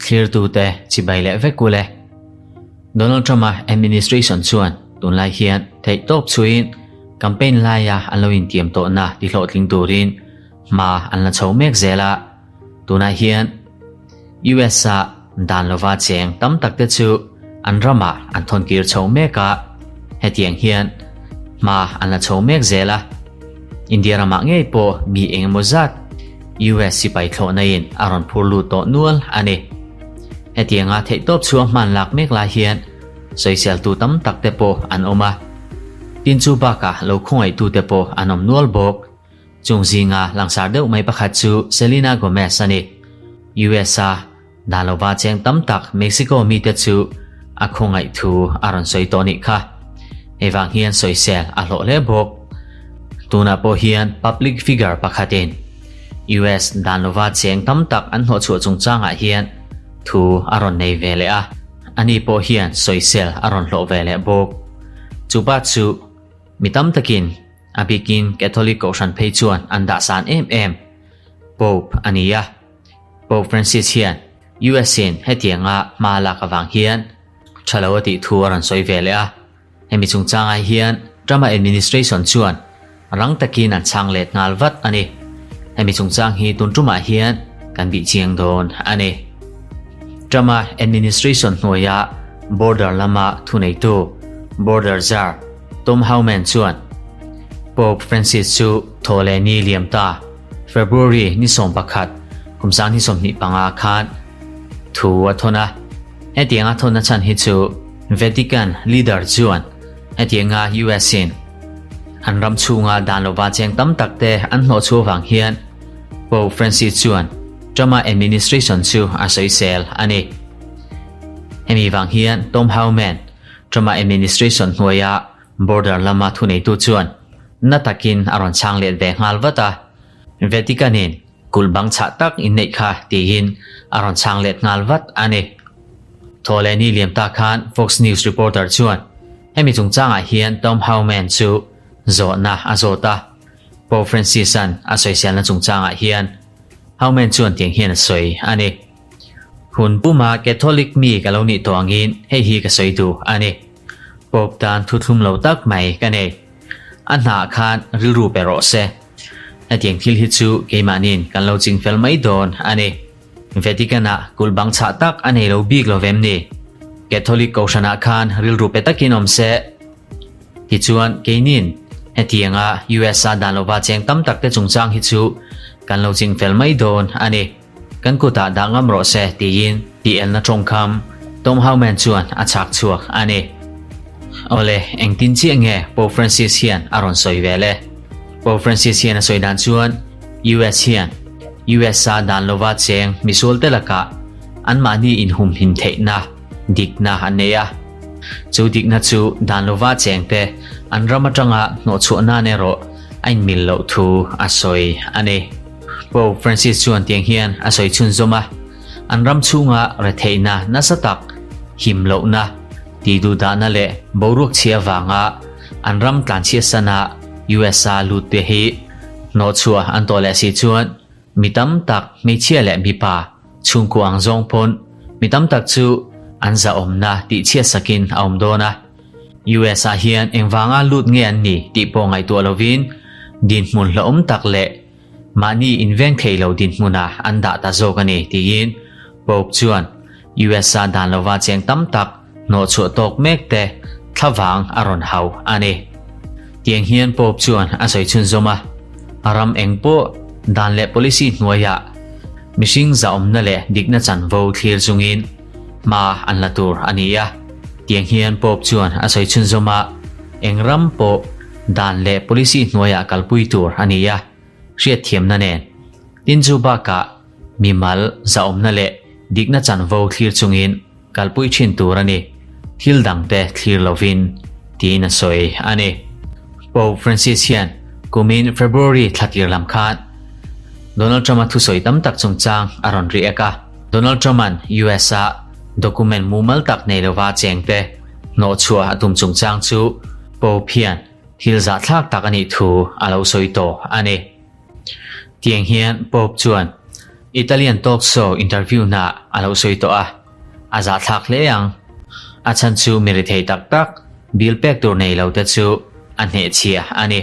Thlirtute chibai leh vek ule. Donald Trump-a administration chuan tunlai hian theihtawp chhuiin campaign laia an lo intiam tawhna tihlawhtling turin hma an la chho mek zel a. Tunah hian US-a dan lova cheng tam tak te chu an ramah an thawn kir chho mek a, hetiang hian hma an la chho mek zel a. India ramah ngei pawh mi eng emaw zat US sipai thlawhna in a rawn phur lut tawh nual a ni. Hetianga theihtawp chhuah hman lak mek lai hian sawiseltu tam tak te pawh an awm a, tin chu bakah lo khawngaihtu te pawh an awm nual bawk. Chung zinga langsar deuh mai pakhat chu Selena Gomez a ni. US-a dan lova cheng tam tak Mexico mite chu a khawngaih thu a rawn sawi tawh nih kha. Hei vang hian sawisel a hlawh hle bawk. Tunah pawh hian public figure pakhatin US dan lova cheng tam tak an hnawhchhuah chungchangah hian thu a rawn nei ve leh a, ani pawh hian sawisel a rawn hlawh ve leh bawk. Chupa chu mi tam takin A bikin Catholic Kohhran phei chuan an dahsan em em Pope a ni a. Pope Francis hian US-in hetianga hma lak avang hian tha lo a tih thu a rawn sawi ve leh a. Hemi chungchangah hian Trump-a administration chuan rang takin an chhang let nghal vat a ni. Hemi chungchang hi tun tumah hian kan bih chiang dawn a ni. Trump-a administration hnuaia border lama thuneitu border czar Tom Howman chuan Pope Francis chu thaw leh ni liam ta, February ni 11, kum 2025 khan thu a thawn a. Hetianga thawnna chhan hi chu Vatican leader chuan hetianga US in an ram chhunga dan lova cheng tam tak te an hnawhchhuah vang hian Pope Francis chuan Trump-a administration chu a sawisel a ni. Hemi vang hian Tom Howman Trump-a administration hnuaia border lama thuneitu chuan na takin a rawn chhang let ve nghal vat a, Vatican-in kulh bang chhah tak inneih kha tiin a rawn chhang let nghal vat a ni. Thawhlehni liam ta khan Fox News reporter chuan hemi chungchangah hian Tom Homan chu zawhna a zawt a, Pope Francis-a'n a sawiselna chungchangah hian Homan chuan tiang hian a sawi a ni. Hun puma Catholic mi ka lo nih tawh angin hei hi ka sawi duh a ni. Pope tan thuthlum lo tak mai ka nei. A hnah khan rilru pe rawh se. Hetiang thil hi chu keimahniin kan lo ching fel mai dawn a ni. Vatican-ah kulh bang chhah tak a nei lo bik lo vem ni? Catholic kohhranah khan rilru pe takin awm se. Tichuan, keiniin hetianga US-a dan lova cheng tam takte chungchang hi chu kan lo ching fel mai dawn a ni. Kan kutah dah ngam rawh se tiin tih-elna tawngkham Tom Howman chuan a chhak chhuak a ni. Awle, engtin chiah nge Pope Francis hian a rawn sawi ve le? Pope Francis hian a sawi dan chuan US hian US-a dan lova cheng misualte lakah anmahni inhumhim theihna dikna an nei a. Chu dikna chu dan lova chengte an ram atanga hnawhchhuah nan erawh a inmil loh thu a sawi a ni. Pope Francis chuan tiang hian a sawi chhunzawm a, An ram chhunga retheihna nasa tak, him lohna, tihduhdahna leh boruak chhia vanga an ram tlanchhiatsana USA lut te hi hnawhchhuah an tawh leh si chuan mi tam tak hmeichhia leh mipa chhungkua ang zawng pawn mi tam tak chu an zahawmna tihchhiatsakin a awm dawn a. US ah hian engvanga lut nge an ni tih pawh ngaihtuah lovin dinhmun hlauhawm tak leh mahni inveng thei lo dinhmunah an dah ta zawk a ni tiin Pope chuan US a dan lova cheng tam tak hnawhchhuah tawk mek te thlavang a rawn hau a ni. Tiang hian Pope chuan a sawi chhunzawm a, ram eng pawh dan leh policy hnuaiah mihring zahawmna leh dikna chanvo thlir chungin hma an la tur a ni a. Tiang hian Pope chuan a sawi chhunzawm a, eng ram pawh dan leh policy hnuaiah kalpui tur a ni a, hriatthiamna nen. Tin chu bakah mimal zahawmna leh dikna chanvo thlir chungin kalpui thin tur a ni, thil dangte thlir lovin, tiin a sawi a ni. Pope Francis hian kumin February thla tir lam khan Donald Trump-a thusawi tam tak chungchang a rawn riak a. Donald Trump-a'n US-a document mumal tak nei lova chengte hnawhchhuah a tum chungchang chu Pope hian thil zahthlak tak a nih thu a lo sawi tawh a ni. Tiang hian Pope chuan Italian talk show interview na a lo sawi tawh a, a zahthlak hle ang. A chhan chu mi rethei tak tak, bill pek tur nei lo te chu a hnehchhia a ni.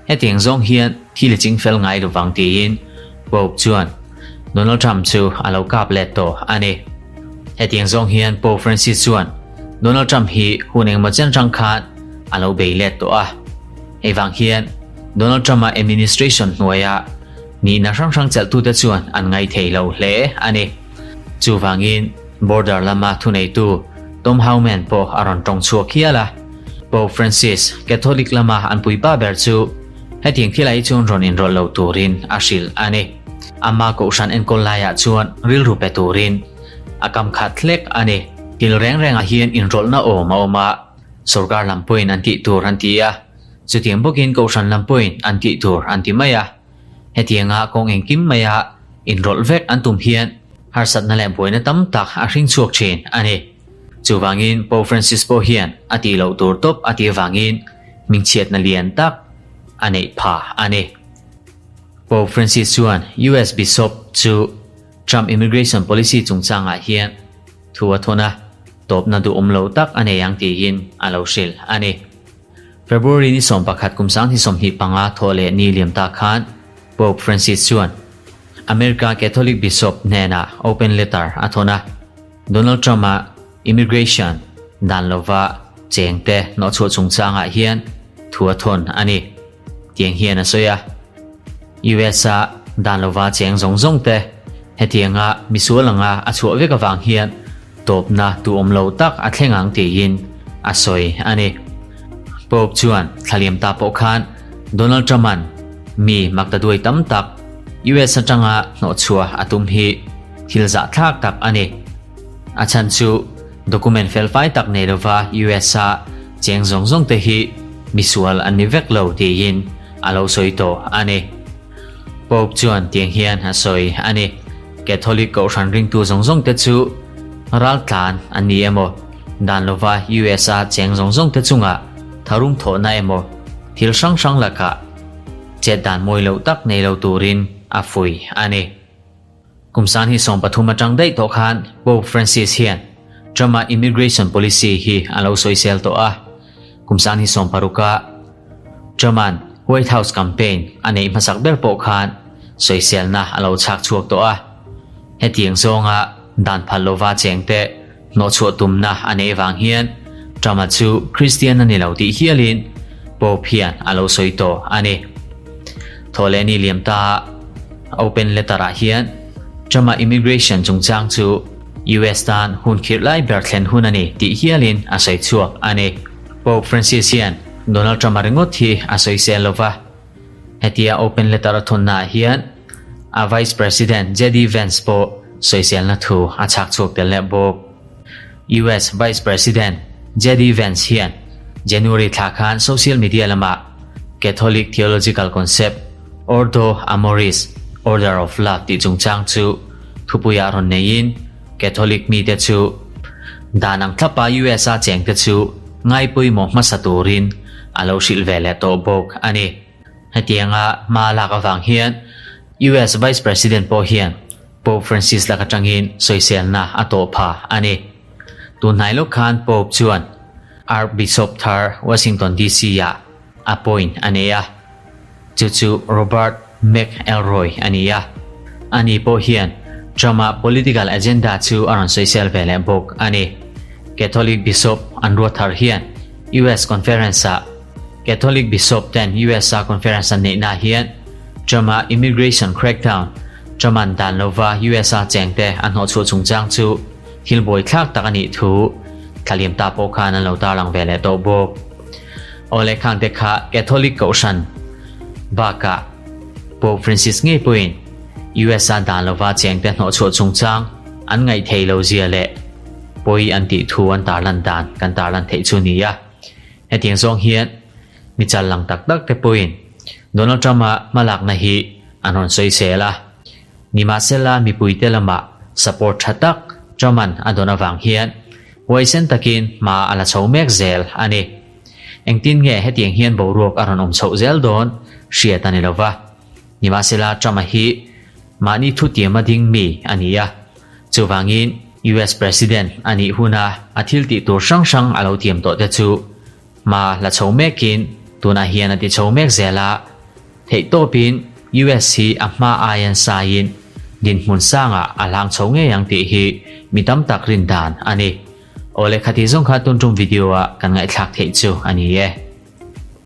Hetiang zawng hian thil i ching fel ngai lovang tiin Pope chuan Donald Trump chu a lo kap let tawh a ni. Hetiang zawng hian Pope Francis chuan Donald Trump hi hun engemaw chen rang khan a lo bei let tawh a. Hei vang hian Donald Trump-a administration hnuaia nihna hrang hrang chelhtute chuan an ngai thei lo hle a ni. Chuvangin border lama thuneitu Tom Homan pawh a rawn tawng chhuak hial a. Pope Francis, Catholic lama an puipa ber chu hetiang thil ai chuan rawn inrawlh lo turin a hrilh a ni. Ama kohhran enkawl laiah chuan rilru pe turin a kam khat hlek a ni. Thil reng rengah hian inrawlhna awm a awm a, sorkar lam pawhin an tih tur an ti a, chutiang bawkin kohhran lam pawhin an tih tur an ti mai a. Hetianga kawng engkim maia inrawlh vek an tum hian harsatna leh buaina tam tak a hring chhuak thin a ni. Chuvangin Pope Francis pawh hian a tih loh tur tawp a tih avangin hmingchhiatna lian tak a neih pha a ni. Pope Francis chuan US Bishop chu Trump immigration policy chungchangah hian thu a thawn a, tawpna duhawm lo tak a nei ang tiin a lo hrilh a ni. February ni 11 kum 2025 thawh leh ni liam ta khan Pope Francis chuan America Catholic Bishop hnenah open letter a thawn a, Donald Trump-a immigration dan lova chengte hnawhchhuah chungchangah hian thu a thawn a ni. Tiang hian a sawi a, US-a dan lova cheng zawng zawng te hetianga misual anga a chhuah vek avang hian tawpna duhawm lo tak a thleng ang tiin a sawi a ni. Pope chuan thlaliam ta pawh khan Donald Trump-a'n mi maktaduai tam tak US atanga hnawhchhuah a tum hi thil zahthlak tak a ni. A chhan chu document felfai tak nei lova US-a cheng zawng zawng te hi misual an ni vek lo tiin a lo sawi tawh a ni. Pope chuan tiang hian a sawi a ni. Catholic kohhran ringtu zawng zawng te chu raltlan an ni emaw, dan lova US-a cheng zawng zawng te chungah tharum thawhna emaw thil hrang hrang lakah chet dan mawi loh tak nei lo turin a fuih a ni. Kum san hi 13 atang daih tawh khan Pope Francis hian Trump-a immigration policy hi a lo sawisel tawh a. Kum san hi 16-a Trump-a'n White House campaign a neih hmasak ber pawh khan sawiselna a lo chhak chhuak tawh a. Hetiang zawnga dan phal lova chengte hnawhchhuah tumna a neih vang hian Trump-a chu Christian a ni lo tih hialin Pope hian a lo sawi tawh a ni. Thawhlehni liam ta open letter-ah hian Trump-a immigration chungchang chu US tan hun khirh lai ber thlen hun a ni tih hialin a sawi chhuak a ni. Pope Francis hian Donald Trump-a ringawt hi a sawisel lo va, hetia open letter a thawnnaah hian a Vice President JD Vance pawh sawiselna thu a chhak chhuak tel leh bawk. US Vice President JD Vance hian January thla khan social media lamah Catholic theological concept Ordo Amoris, Order of Love, tih chungchang chu thupuiah rawn neiin Catholic mite chu dan ang thlapa US-a chengte chu ngaipawimawh hmasa turin a lo hrilh ve leh tawh bawk a ni. Hetianga hma lak avang hian US Vice President pawh hian Pope Francis lak atangin sawiselna a tawh pha a ni. Tunhnai lawk khan Pope chuan Archbishop thar Washington DC-ah appoint a nei a, chu chu Robert McElroy a ni a. Ani pawh hian Trump-a political agenda chu a rawn sawisel ve leh bawk a ni. Catholic Bishop an ruat thar hian US Conference-ah Catholic Bishop ten US-a conference an neihna hian Trump-a immigration crackdown, Trump-a'n dan lova US-a chengte a hnawhchhuah chungchang chu thil buaithlak tak a nih thu thlaliam ta pawh khan an lo tarlang ve leh tawh bawk. Awle khangte kha Catholic kohhran bakah Pope Francis ngei pawhin US-a dan lova chengte hnawhchhuah chungchang an ngaih thei lo zia leh pawi an tih thu an tarlan dan kan tarlan theih chu ni a. Hetiang zawng hian mi chal lang tak tak te pawhin Donald Trump-a hmalakna hi an rawn sawisel a. Nimahsela mipuite lamah support tha tak Trump-a'n a dawn avang hian huaisen takin hma a la chho mek zel a ni. Engtin nge hetiang hian boruak a rawn awm chhoh zel dawn hriat a ni lova. Nimahsela Trump-a hi mahni thutiama ding mi a ni a, chuvangin US President a nih huna a thil tih tur hrang hrang a lo tiam tawh te chu hma la chho mekin tunah hian a ti chho mek zel a, theihtawpin US hi a hma aian saiin dinhmun sangah a hlang chho ngei ang tih hi mi tam tak rin dan a ni. Awle khati zawng kha tun tum video ah kan ngaihthlak theih chu a ni e.